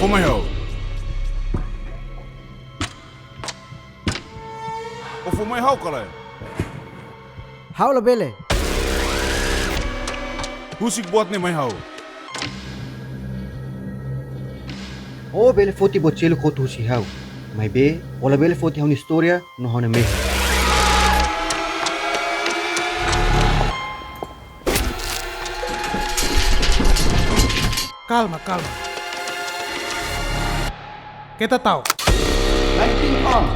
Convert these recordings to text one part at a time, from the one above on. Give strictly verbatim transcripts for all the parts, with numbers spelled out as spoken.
mai ha'u. Ó fó mai ha'u ka lae? Ha'u labele. Husik buat ne'e mai ha'u. Ó bele foti buat seluk hotu husi ha'u. Maibé, ó labele foti ha'u-nia istória no ha'u-nia mehi. Kalma, kalma. Keta ta'uk. Lighting on.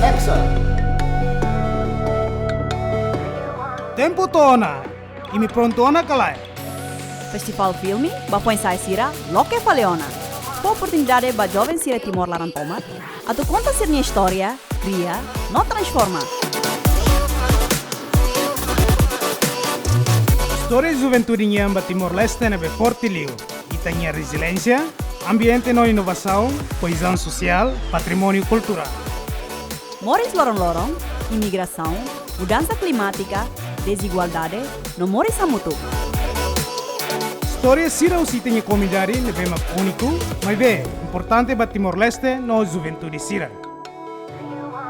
Action. Tempu to'o ona. Imi prontu ona ka lae? Festivál Filme ba foin-sa'e sira loke fali ona. Fó oportunidade ba joven sira Timor laran tomak atu konta sira-nia istória, kria, no transforma. Istória juventude nian ba Timor-Leste ne'ebé forte liu. Ita-nia reziliénsia, ambiente no inovasaun, koezaun sosiál, patrimóniu kulturál. Moris loron-loron, imigrasaun, mudansa klimátika, dezigualdade, no moris hamutuk. Istória sira husi ita-nia komunidade ne'ebé mak úniku, maibé importante ba Timor-Leste no juventude sira.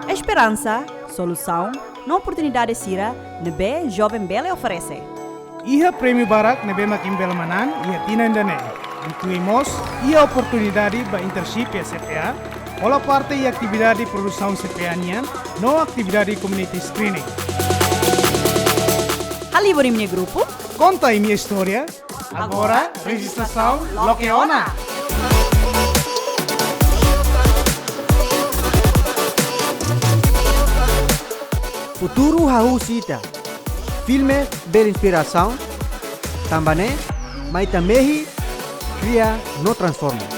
Esperansa, solusaun, no oportunidade sira ne'ebé joven bele oferese. Iha prémiu barak ne'ebé mak imi bele manán iha tinan ida-ne'e, inklui mós iha oportunidade ba internship iha C P A, hola parte iha atividade produsaun C P A nian, no atividade community screening. Halibur imi-nia grupu. Konta imi-nia istória. Agora, rejistrasaun loke ona. Futuru hahú husi ita. Filme bele inspirasaun. Tanba ne'e, mai ita mehi, kria no transforma.